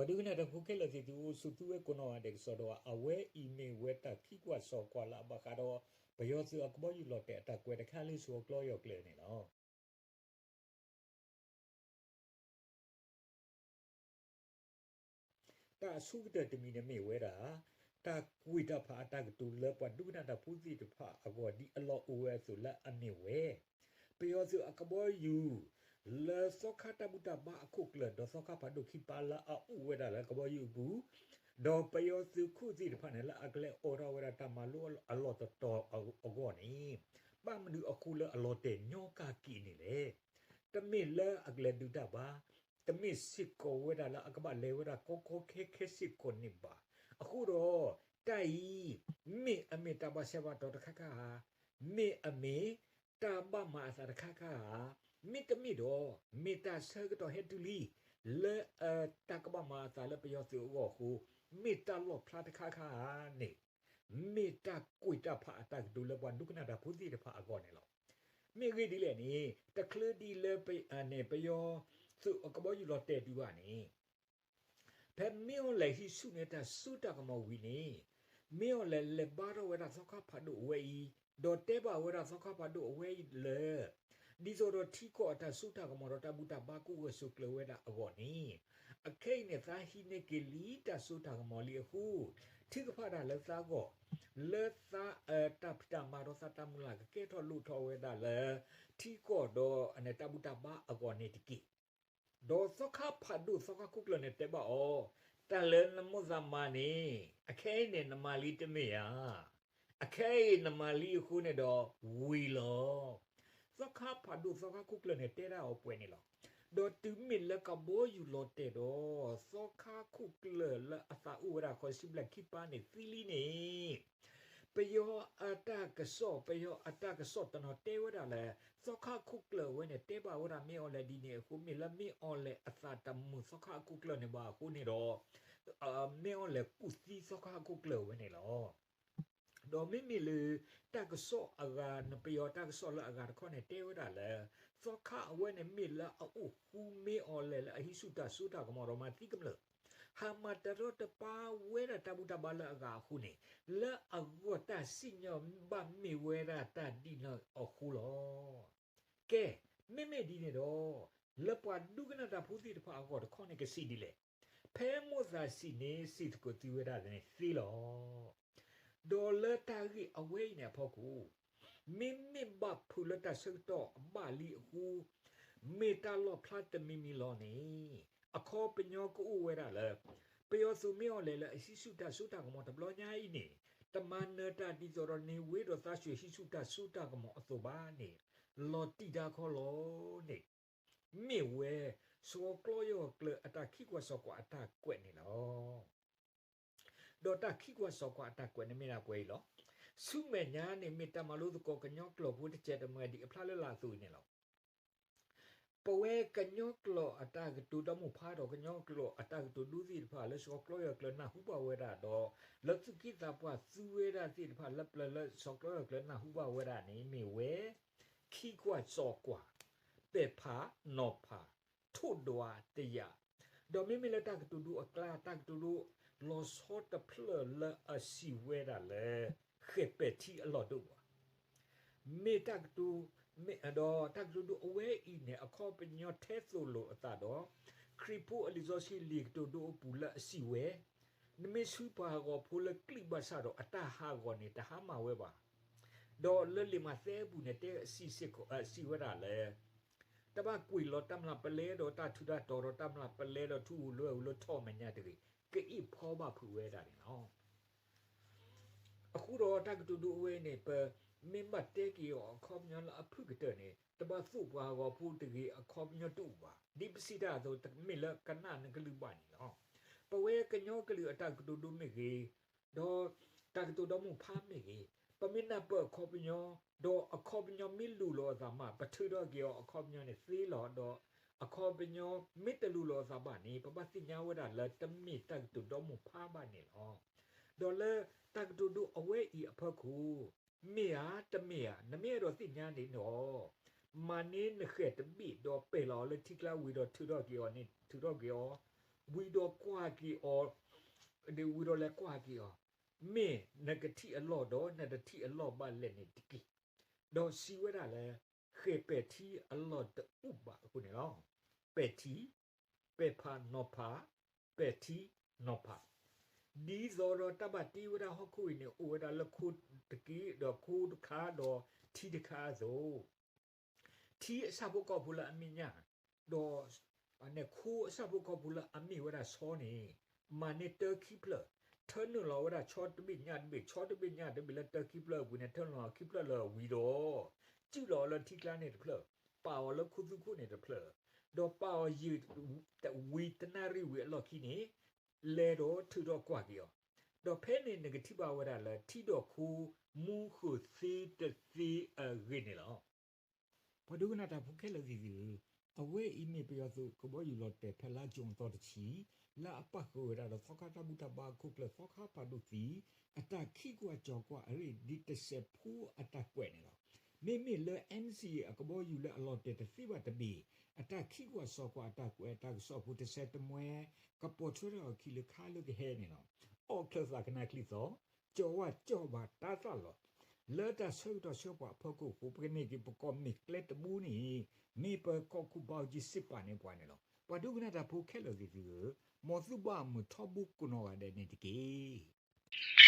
ပှၤဒိကနၣ်တၢ်ဖိခဲလၢာ်သ့ၣ်သုအိၣ်ဆူၣ်သုဝဲကိးနီၢ်ဂၤဒဲးကစီဒီး အဝဲအံၤမ့ၢ်ဝဲတၢ်ခံကွၢ်စီၤကွၢ်လၢအဘၣ်ဃးဒီး ပယီၤသုးအကဘီယူၤလီၤတဲာ်အတၢ်ကွဲးတခါလၢ စှီၤကျီယီၤကျၢၤန့ၣ်လီၤ. တၢ်အဆိကတၢၢ်တမံၤန့ၣ်မ့ၢ်ဝဲဒၣ် တၢ်ကွဲးတၢ်ဖးအတၢ်ကတိၤလၢပှၤဒိကနၣ်တၢ်ဖိသ့ၣ်တဖၣ်အဂီၢ် ဒ်အလီၢ်အိၣ်ဝဲအသိးလၢအမ့ၢ်ဝဲ ပယီၤသုးအကဘီယူၤ လၢသီခါတၢ်ဘူၣ်တၢ်ဘါအခိၣ်ကျၢၢ် ဒီးသီခါဖးဒိၣ်ခံပၢလၢအအိၣ်ဝဲဒၣ်လၢကဘီယူၤအပူၤ ဒီးပယီၤသုးခိၣ်သ့ၣ်တဖၣ်န့ၣ် လၢအကလဲၤအိးထီၣ်ဝဲဒၣ်တၢ်မၤလိအလီၢ်တတီၤအဂီၢ်န့ၣ် ဘၣ်မနုၤအဃိလၢအလီၤတဲာ်ညီကၢ်က့ၤန့ၣ်လဲၣ်. တမ့ၢ်လၢအကလဲၤဒုးတၢ်ဘၣ်, တမ့ၢ်စ့ၢ်ကီးဝဲဒၣ်လၢအကဘၣ်လဲၤဝဲဒၣ်ကီကီခဲခဲစ့ၢ်ကီးန့ၣ်ဘၣ်. အဃိဒီး တၢ်အံၤ မ့ၢ်အမ့ၢ်တၢ်ဘၣ်ဆၢဘၣ်တီၤတခါခါဧါ, မ့ၢ်အမ့ၢ် တၢ်ဘၣ်မၤအသးတခါခါဧါ, မ့တမ့ၢ်ဒီး မ့ၢ်တၢ်ဆၢကတီၢ်ဟဲတုၤလံ လၢအတၢ်ကဘၣ်မၤအသးလၢပယီၤသုးအဂီၢ်အဃိ မ့ၢ်တၢ်လီၣ်ဖျါတခါခါဧါန့ၣ် မ့ၢ်တၢ်ကွဲးတၢ်ဖးအတၢ်ကတိၤလၢပှၤဒိကနၣ်တၢ်ဖိသ့ၣ်တဖၣ်အဂီၢ်န့ၣ်လီၤ. မ့ၢ်ဂ့ၢ်ဒ်လဲၣ်န့ၣ် တချုးဒ်လၢ ပယီၤသုးအကဘီယူၤလီၤတဲာ်တုၤဘၣ်န့ၣ် ဖဲမ့ၢ်အီၤလဲၣ်ဟံးဆူၣ်န့ၢ်တၢ်စိတၢ်ကမီၤဝံၤန့ၣ် မ့ၢ်အီၤလဲၣ်လဲၤဘါထီၣ်ဝဲဒၣ်သီခါဖးဒိၣ်အဝဲအံၤ, ဒီးတဲဘၣ်ဝဲဒၣ်သီခါဖးဒိၣ်အဝဲအံၤလၢ ဒ်သိးဒီးထံကီၢ်အတၢ်စိတၢ်ကမီၤဒီးတၢ်ဘူၣ်တၢ်ဘါကအိၣ်ဂၢၢ်ဆိးကျၢၤဝဲဒၣ်အဂီၢ်န့ၣ် အခဲအံၤန့ၣ် သးဟံးန့ၢ်က့ၤလံတၢ်စိတၢ်ကမီၤလံအဃိ ထုကဖၣ်တၢ်လၢသးအဂီၢ် လၢသးအတၢ်ဖံးတၢ်မၤဒီးသးတၢ်မုၢ်လၢ်ကကဲထီၣ်လိၣ်ထီၣ်ဝဲဒၣ်လၢ ထံကီၢ်ဒီးတၢ်ဘူၣ်တၢ်ဘါအဂီၢ်န့ၣ်တက့ၢ်. ဒီးသီခါဖးဒိၣ်သီခါခိၣ်ကျၢၢ်န့ၣ်တဲဘၣ်အီၤ, တၢ်လၢနမိၣ်သးမၤန့ၣ် အခဲအံၤန့ၣ်နမၤလံတမ့ၢ်ဧါ. အခဲအံၤနမၤလံအဃိန့ၣ်ဒီး ဝံၤလီၤ. သီခါဖးဒိၣ်သီခါခိၣ်ကျၢၢ်န့ၣ်တဲဒၣ်အီၤပှဲၤန့ၣ်လီၤ. ဒီးတုၤမ့ၢ်လၢကဘီယူၤလီၤတဲာ်ဒီး သီခါခိၣ်ကျၢၢ်လၢအသးအိၣ်ဝဲဒၣ်ဃိးဆံဘျဲၣ်ခံပၢ်န့ၣ်သံလံန့ၣ် ပယီၤအတၢ်ကစီၣ်, ပယီၤအတၢ်ကစီၣ်တနီၤတဲဝဲဒၣ်လၢ သီခါခိၣ်ကျၢၢ်ဝဲန့ၣ် တဲဘၣ်ဝဲဒၣ်မ့ၢ်အီၤလဲၣ်ဒ်န့ၣ်အဃိ မ့ၢ်လၢမ့ၢ်အီၤလဲၣ်အသးတမုာ်သီခါအခိၣ်ကျၢၢ်န့ၣ်ဘၣ်အဃိန့ၣ်ဒီး မ့ၢ်အီၤလဲၣ်ကူၣ်သံသီခါအခိၣ်ကျၢၢ်ဝဲန့ၣ်လီၤ. ဒီးမ့မ့ၢ်လၢ တၢ်ကစီၣ်အဂၤ ပယီၤတၢ်ကစီၣ်လၢအဂၤတခီန့ၣ် တဲဝဲဒၣ်လၢ သီခါအဝဲန့ၣ်မ့ၢ်လၢအအိၣ်ဃူမ့ၢ်အီၤလဲၣ်လၢအဟံးဆူၣ်တၢ်စိတၢ်ကမီၤဒီး မၤသံကမျၢၢ် ဟးမၤတရီတပါဝဲဒၣ်တၢ်ဘူၣ်တၢ်ဘါလၢအဂၤအဃိန့ၣ် လၢအဂီၢ်တၢ်စံၣ်ညီၣ်ဘၣ်မ့ၢ်ဝဲဒၣ်တၢ်ဒ်န့ၣ်အဃိလီၤ. ကဲ, မ့မ့ၢ်ဒ်န့ၣ်ဒီး လၢပှၤဒိကနၣ်တၢ်ဖိသ့ၣ်တဖၣ်အဂီၢ်တခီန့ၣ် ကစံးဒ်လဲၣ်. ဖဲမိၣ်သးစံးန့ၣ် စံးသကိးသံဝဲဒၣ်န့ၣ်သ့လီၤ. ဒီးလၢတၢ်ဂ့ၢ်အဝဲအံၤန့ၣ်အဖီခိၣ် မ့မ့ၢ်ဘၣ်ဖုးလၢတၢ်ဆၢကတီၢ်ဘၣ်လံအဃိ မ့ၢ်တၢ်လီၣ်ဖျါတမံၤမံၤလီၤန့ၣ် အခီပညီကအိၣ်ဝဲဒၣ်လၢ ပယီၤသုးမ့ၢ်အီၤလဲၣ်လၢအဟံးဆူၣ်တၢ်စိတၢ်ကမီၤတဘျီညါအံၤန့ၣ် တမၤနၢၤတၢ်ဒ်သိးဒီးန့ၢ်ဝ့ဒီးသးဆူၣ်ဟံးဆူၣ်တၢ်စိတၢ်ကမီၤအသိးဘၣ်န့ၣ် လီၤတံၢ်တၢ်ခီလီၤန့ၣ် မ့ၢ်ဝဲ စှီၤကျီယီၤကျၢၤအတၢ်ခံကွၢ်စီၤကွၢ်အတၢ်ကွဲးန့ၣ်လီၤ. ဒီးတၢ်ခံကွၢ်စီၤကွၢ်အတၢ်ကွဲးန့ၣ်မ့ၢ်ဒၣ်ပှဲၤအံၤလီၤ. ဆူမဲာ်ညါန့ၣ်မ့ၢ်တၢ်မၤလိသကိးကညီကျိာ်ဖိတစဲးတမှဲၤဒ်အဖျါလၢလာ်အသိးအံၤန့ၣ်လီၤ. ပဝဲကညီကျိာ်အတၢ်ကတိၤဒီမုၢ်ဖးဒီး ကညီကျိာ်အတၢ်ကတိၤဒိသ့ၣ်တဖၣ်လၢစှီၤကျီယီၤကျၢၤနၢ်ဟူဘၣ်ဝဲဒၣ်ဒီး လၢသူၣ်က့သးပှၢ်သူဝဲဒၣ်သ့ၣ်တဖၣ်လၢပျၢၤလၢစှီၤကျီယီၤကျၢၤနၢ်ဟူဘၣ်ဝဲဒၣ်န့ၣ်မ့ၢ်ဝဲ ခံကွၢ်စီၤကွၢ် ပဲာ်ဖးနီၤဖး ထိၣ်ဒွးတယာ်, ဒီးမ့မ့ၢ်လၢတၢ်ကတိၤဒိအကျါ တၢ်ကတိၤဒိလီၤဆီတဖျၢၣ်လၢအစံးဝဲဒၣ်လၢ ဃဲၤပဲာ်ထံအလီၢ်ဒိၣ်ဘၣ် မ့ၢ်တၢ်ကတိၤ ဒီးတၢ်ကတိၤဒိအဝဲအံၤန့ၣ် အခီပညီထဲသိၣ်လိာ်အသးဒီး ခရံာ်ဖိအလံာ်စီဆှံလံာ်ကတိၤဒိအပူၤလၢအစံးဝဲ, နမ့ၢ်ဆူပှၤဟးဂီၤဖိလၢကျံးဘၣ်ဆၣ်ဒီး အတၢ်ဟးဂီၤန့ၣ် တဟါမၢ်ဝဲဘၣ်. ဒီးလၢလံာ်မးသဲအပူၤန့ၣ် တဲစံးစ့ၢ်ကီး စံးဝဲဒၣ်လၢ တဘၣ်ကွံာ်လီၤတၢ်မျၢ်ပလဲဒီးတၢ်ထူးတၢ်တီၤဒီးတၢ်မျၢ်ပလဲဒီးထူဧိၤလွဲၢ်ဧိၤလၢထီၣ်မဲာ်ညါတဂ့ၤ, ကအ့ၣ်ဖီဘၣ်ဖုးဝဲဒၣ်န့ၣ်လီၤ. အဃိဒီးတၢ်ကတိၤဒိအဝဲန့ၣ် ပမ့ၢ်ဘၣ်တဲက့ၤအီၤအခီပညီလၢအဖုၣ်ကတၢၢ်န့ၣ် တဘၣ်သိၣ်ပှၤဟးဂီၤဖိတဂ့ၤအခီပညီတအိၣ်ဘၣ်. ဒ်ပစံးတၢ်အသိး တမ့ၢ်လၢကနၣ်နကလုၢ်ဘၣ်န့ၣ်လီၤ. ပဝဲကညီကလုာ်အတၢ်ကတိၤဒိမ့ၢ်ဂ့ၤ, ဒီးတၢ်ကတိၤဒီမုၢ်ဖးမ့ၢ်ဂ့ၤ, ပမ့ၢ်နၢ်ပၢၢ်အခီပညီ, ဒီးအခီပညီမ့ၢ်လူၤလိာ်အသးမး ပထုးထီၣ်က့ၤအီၤအခီပညီန့ၣ်သ့လီၤ. ဒီးအခီပညီမ့ၢ်တလူၤလိာ်အသးဘၣ်န့ၣ် ပဘၣ်သ့ၣ်ညါဝဲဒၣ်လၢတမ့ၢ်တၢ်ကတိၤဒီမုၢ်ဖးဘၣ်န့ၣ်လီၤ. ဒီးလၢတၢ်ကတိၤဒိအဝဲအံၤအဖီခိၣ် မ့ၢ်ဧါတမ့ၢ်ဧါ နမ့ၢ်အဲၣ်ဒိးသ့ၣ်ညါန့ၣ်ဒီး မၤန့ၢ်နဃဲၤတဘ့ၣ်ဒီးပဲာ်လီၤအီၤလၢထံကျါဝံၤဒီးထုးထီၣ်က့ၤအီၤန့ၣ် ထုးထီၣ်က့ၤအီၤ ဝံၤဒီးကွၢ်က့ၤအီၤ, ဝံၤဒီးလဲၤကွၢ်က့ၤအီၤ, မ့ၢ်နကထံၣ်အလီၢ်ဒီးနတထံၣ်အလီၢ်ဘၣ်လဲၣ်န့ၣ်တက့ၢ်. ဒီးစံးဝဲဒၣ်လၢ ဃဲၣ်ပဲာ်ထံအလီၢ်တအိၣ်ဘၣ်အဃိန့ၣ်လီၤ. ပဲာ်ထံ, ပဲာ်ဖးနီၤဖး, ပဲာ်ထံနီၤဖး, ဒ်သိးဒီးတၢ်ဘၣ်တ့ဝဲဒၣ်ဟီၣ်ခိၣ်အံၤန့ၣ် အိၣ်ဝဲဒၣ်လၢခိတက့ၢ်ဒီးခိတခါဒီးထံတခါအသိး ထံအဆၣ်ဖိကီၢ်ဖိလၢအမဲာ်ညါ, ဒီးခိအဆၣ်ဖိကီၢ်ဖိလၢအမ့ၢ်ဝဲဒၣ်ဆီန့ၣ်, မၤန့ၢ်တၢခံဖျၢၣ်, ထၢနုာ်လီၤဝဲဒၣ်ဆီတဘ့ၣ်ညၣ်တဘ့ၣ်, ဆီတဘ့ၣ်ညၣ်တဘ့ၣ်လၢတၢခံဖျၢၣ်အပူၤန့ၣ် ထၢနုာ်လီၤခံဖျၢၣ်လၢဝံၤဒီး, စုၣ်လီၤအီၤလၢထံကျါန့ၣ်တဖျၢၣ်, ပာ်အီၤလၢခိသူခိၣ်န့ၣ်တဖျၢၣ်, ဒီးပာ်အီၤယံာ်ဝံၤတနၣ်ရံၣ်ဝံၤအလီၢ်ခံန့ၣ်, လဲၤဒီးထုးထီၣ်ကွၢ်က့ၤအီၤ, ဒီးဖဲန့ၣ်နကထံၣ်ဘၣ်ဝဲဒၣ်လၢထံဒီးခိမူဃုာ်သ့တသ့အဂ့ၢ်န့ၣ်လီၤ. ပှၤဒိကနၣ်တၢ်ဖိခဲလၢာ်သ့ၣ်သုဧၢ, အဝဲအံၤမ့ၢ်ပယီၤသုးကဘီယူၤလီၤတဲာ်ဖဲလါကၠိၤအသီတဆံ, လၢအပၣ်ဃုာ်ဝဲဒၣ်ဒီးသီခါတၢ်ဘူၣ်တၢ်ဘါအခိၣ်ကျၢၢ်သီခါဖးဒိၣ်သံ, အတၢ်ခံကွၢ်ကၠီၤကွၢ်အရ့ၣ်ဒ်တစဲးဖိအတၢ်ကွဲးန့ၣ်လီၤ. မ့မ့ၢ်လၢ NCA အကဘီယူၤလၢအလီၤတဲာ်တသ့ဘၣ်တဘ့ၣ်, အတၢ်ခံကွၢ်စီၤကွၢ်အတၢ်ကွဲးအတၢ်ကစီၣ်ဖိတစဲးတမှဲ, ကပိာ်ထွဲထီၣ်အခံလၢခါလၢကဟဲန့ၣ်လီၤ. အီၣ်ချၢၣ်သးကနၣ်ချံသီ, ကၠီၤဝါကၠီၤဘၣ်တၢ်သၣ်လီၤ. လၢတၢ်ဆၢကတီၢ်ဆၢပှၤအဖီခိၣ်အဃိ ပကန့ၢ်က့ၤပကီၢ်မ့ၢ်ကျဲတဘိန့ၣ်, မ့ၢ်ပကီၢ်ခိၣ်ဘးအူကၠံစ့ပာ်န့ၢ်ပှၤန့ၣ်လီၤ. ပှၤဒိကနၣ်တၢ်ဖိခဲလၢာ်သ့ၣ်သုဧၢ, မ်သုဘၣ်မုာ်ထီဘိကိးနီၢ်ဂၤဒဲးန့ၣ်တက့ၢ်.